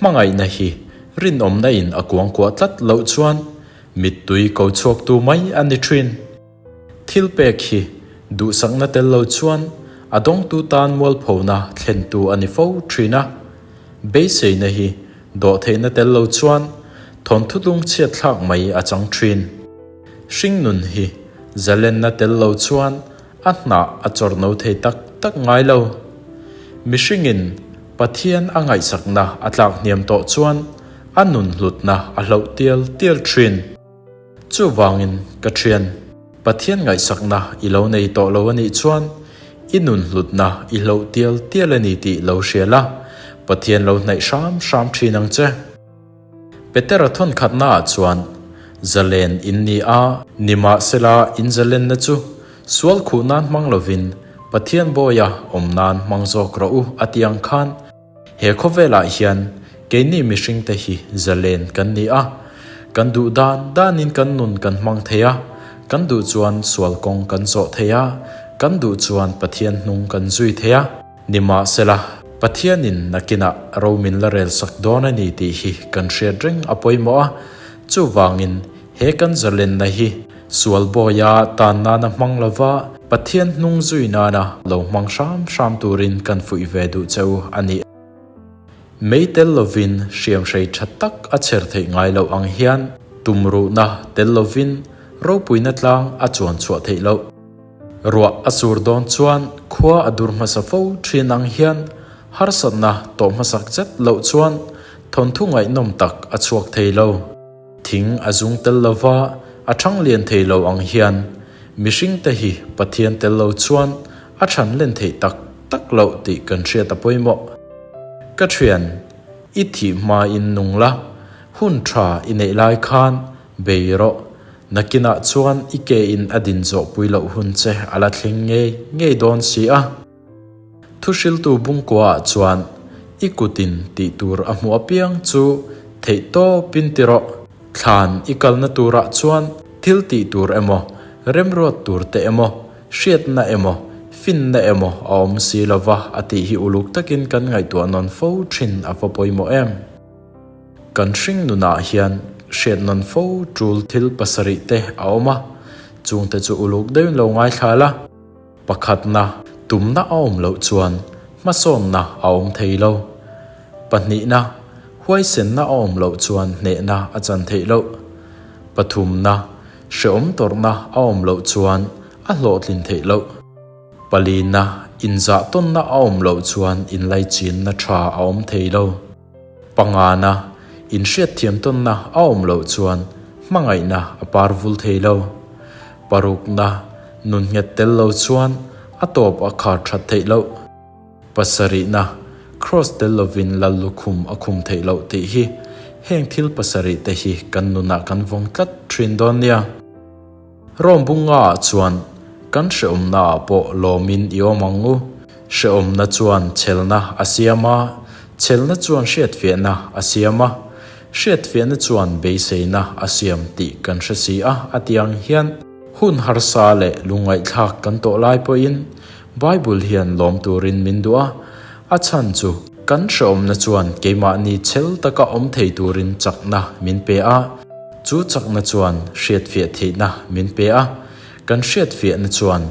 Hmangaihna hi rinawmna in a kuangkuah tlat loh chuan mittui ko chhuaktu mai a ni thin. Thil pek hi duhsakna tel lo chuan a dawngtu tan mualphona thlentu a ni fo thin a. Beiseina hi dawhtheihna tel lo chuan thawnthu lungchhiat thlak mai a chang thin. Hringnun hi zalenna tel lo chuan a hnah a chawr no thei tak tak ngai lo. Mihringin Pathian a ngaihsakna a tlak hniam tawh chuan a nun hlutna a hloh tial tial thin. Chuvangin ka thian, Pathian ngaihsakna i lo nei tawh lo a nih chuan i nun hlutna i hloh tial tial a ni tih lo hria la, Pathian lo hnaih hram hram thin ang che. Petera thawnkhatnaah chuan, Zalen in ni a, nimahsela in zalenna chu sual khuh nan hmang lovin Pathian bawia awm nan hmang zawk rawh u a ti ang khan, he khawvelah hian keini mihringte hi zalen kan ni a, kan duh dan danin kan nun kan hmang thei a, kan duh chuan sual kawng kan zawh thei a, kan duh chuan Pathian hnung kan zui thei a. Nimahsela, Pathianin nakinah ro min la rel sak dawn a ni tih hi kan hriat reng a pawimawh a, chuvangin he kan zalenna hi sual bawia tan nana hmang lova Pathian hnung zui nana lo hmang hram hram turin kan fuih ve duh che u a ni. Mei tel lovin hriamhrei tha tak a chher theih ngai loh ang hian tumruhna tel lovin ropuina tlang a chuan chhuah theih loh. Ruah a sur dawn chuan khua a dur hmasa fo thin ang hian harsatna tawh hmasak zet loh chuan thawnthu ngaihnawm tak a chhuak thei lo. Thing a zung tel lova a thang lian thei lo ang hian mihringte hi Pathian tel lo chuan a than len theih tak tak loh tih kan hriat a pawimawh. Ka thian, i thih hmain nung la, hun tha i neih lai khan bei rawh. Nakinah chuan i ke in a din zawh pui loh hun che a la thleng ngei ngei dawn si a. Thuhriltu bungkua ah chuan i kutin tih tur a hmuh apiang chu theih tawpin ti rawh. Thlan i kalna turah chuan thil tih tur emaw, remruat tur te emaw, hriatna emaw, finna emaw a awm si lova a tih hi uluk takin kan ngaihtuah nawn fo thin a va pawimawh em. Kan hring nunah hian hriat nawn fo tul thil pasarih te a awm a, chungte chu uluk deuhin lo ngaithla la. Pakhatna, tumna a awm loh chuan hmasawnna a awm thei lo. Pahnihna, huaisenna a awm loh chuan hnehna a chan theih loh. Pathumna, hrehawm tawrhna a awm loh chuan a hlawhtlin theih loh. Palina, inzahtawnna a awm loh chuan inlaichinna tha a awm thei lo. Pangana, inhriatthiam tawnna a awm loh chuan hmangaihna a par vul thei lo. Parukna, nun nghet tel lo chuan a tawp a khar that theih loh. Pasarihna, Kraws tel lovin lal lukhum a khum theih loh tih hi heng thil pasarih te hi kan nunah kan vawng tlat thin dawn nia. Rom bunga ah chuan kan hrehawmna ah pawh lawmin i awm ang u. Hrehawmna chuan chhelna a siam a, chhelna chuan hriatfiahna a siam a, hriatfiahna chuan beiseina a siam tih kan hre si a a ti ang hian hun harsa leh lungngaihthlak kan tawh lai pawhin Bible hian lawm turin min duh a, a chhan chu kan hrehawmna chuan keimahni chhel taka awm thei turin chakna min pe a. Chu chakna chuan hriatfiah theihna min pe a, kan hriatfiahna chuan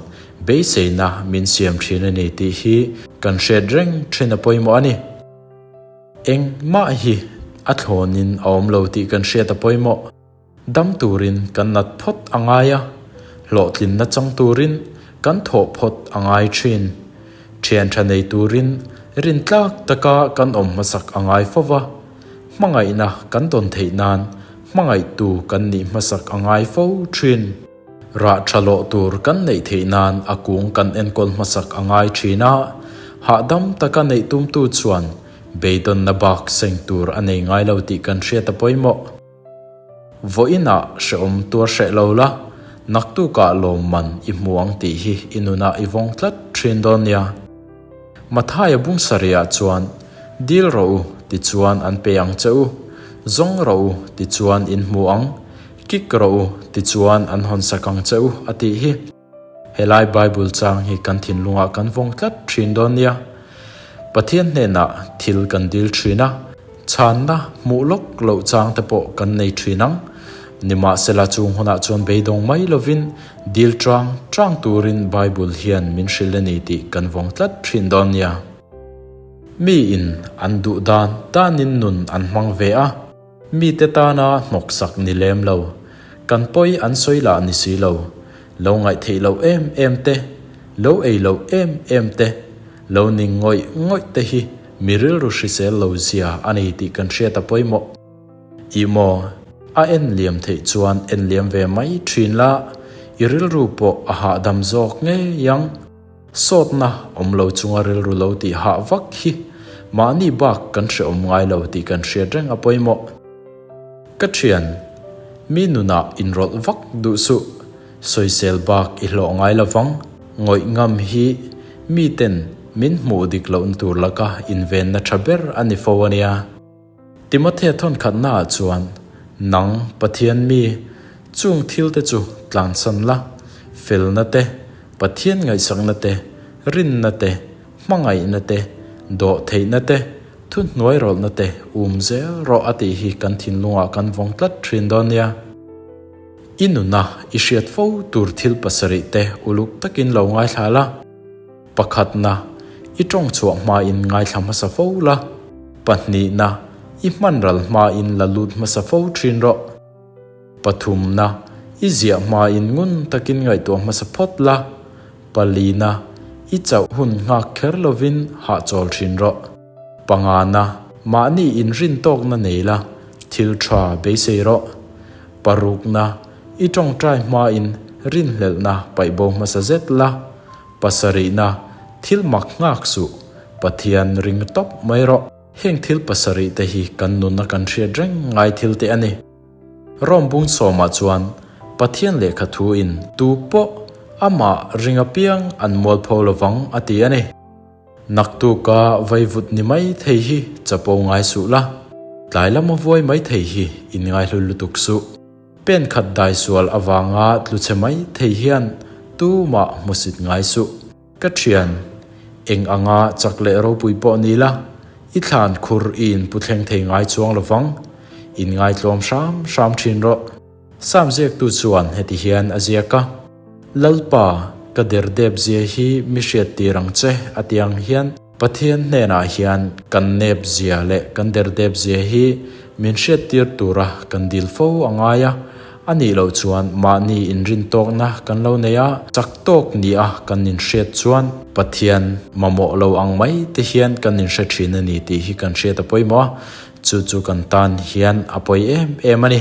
beiseina min siam thin a ni tih hi kan hriat reng thin a pawimawh a ni. Engmah hi a thlawnin a awm lo tih kan hriat a pawimawh. Dam turin kan nat phawt a ngai a, hlawhtlinna chang turin kan thawh phawt a ngai thin. Thian tha nei turin rintlak taka kan awm hmasak a ngai fo va. Hmangaihna kan dawn theih nan hmangaihtu kan nih hmasak a ngai fo thin. Rah tha lawh tur kan neih theih nan a kung kan enkawl hmasak a ngai thin a, hahdam taka neih tumtu chuan beidawnna bak seng tur a nei ngai lo tih kan hriat a pawimawh. Vawiinah hrehawm tuar hreh lo la, naktukah lawmman i hmu ang tih hi i nunah i vawng tlat thin dawn nia. Mathaia bung sarihah chuan, Dil rawh u, tichuan an pe ang che u. Zawng rawh u, tichuan in hmu ang. Kik rawh u, tichuan an hawnsak ang che u, a tih hi. Helai Bible chang hi kan thinlungah kan vawng tlat thin dawn nia. Pathian hnenah thil kan dil thin a. Chhanna hmuh lawk loh chang te pawh kan nei thin ang. Nimahsela chung hunah chuan beidawng mai lovin dil tang tang turin Bible hian min hrilh a ni tih kan vawng tlat thin dawn nia. Miin an duh dan danin nun an hmang ve a. Mite tana hnawksak ni lem lo, kan pawi an sawi lah ni si lo, lo ngaihtheih loh em em te, lo ei loh em em te, lo ning ngawih ngawih te hi mi rilru hrisel lo zia a ni tih kan hriat a pawimawh. Ih maw, a en liam theih chuan en liam ve mai thin la, i rilru pawh a hahdam zawk ngei ang. Sawtna awm lo chunga rilru lo tih hah vak hi mahni bak kan hreawm ngai lo tih kan hriat reng a pawimawh. Ka thian, mi nunah inrawlh vak duh suh, sawisel bak i hlawh ngai lo vang, ngawih ngam hi miten min hmuh dik lohna tur laka invenna tha ber a ni fo a nia. Timothea thawnkhatnaah chuan, Nang, Pathian mi, chung thilte chu tlansan la, felna te, Pathian ngaihsakna te, rinna te, hmangaihna te, dawhtheihna te, thuhnuairawlhna te um zel rawh a tih hi kan thinlungah kan vawng tlat thin dawn nia. I nuna i hriat fo tur thil pasarih te uluk takin lo ngaithla la. Pakhatna, i tawng chhuah hmain ngaithla hmasa fo la. Pahnihna, i hman ral hmain la lut hmasa fo thin rawh. Pathumna, i ziah hmain ngun takin ngaihtuah hmasa phawt la. Palina, i chauh hun nghak kher lovin hahchawl thin rawh. Pangana, mahni inrin tawkna nei la, thil tha beisei rawh. Parukna, i tawngtai hmain rinhlelhna paihbo hmasa zet la. Pasarihna, thil mak nghak suh, Pathian ring tawp mai rawh. Heng thil pasarih te hi kan nunna kan hriat reng ngai thil te a ni. Rome bung sawmah chuan Pathian lehkha thu in tu pawh amah ring apiang an mualpho lovang a ti a ni. Naktuka vaivut ni mai thei hi chapo ngai suh la, tlai lama vuai mai thei hi in ngaihlul lutuk suh. Pen khat dai sual avanga tlu chhe mai thei hian tumah hmusit ngai suh. Ka thian, eng anga chak leh ropui pawh ni la, i thlan khur i inpu thleng thei ngai chuang lovang, in ngaitlawm hram hram thin rawh. Sam ziaktu chuan heti hian a ziak a, Lalpa, ka derdep zia hi mi hriat tir ang che a ti ang hian, Pathian hnenah hian kan nep zia leh kan derdep zia hi min hriattir tura kan dil fo a ngai a, a nih loh chuan mahni inrintawkna kan lo nei a, chak tawk ni a kan inhriat chuan Pathian mamawh lo ang mai te hian kan inhre thin a ni tih hi kan hriat a pawimawh a, chu chu kan tan hian a pawi em em a ni.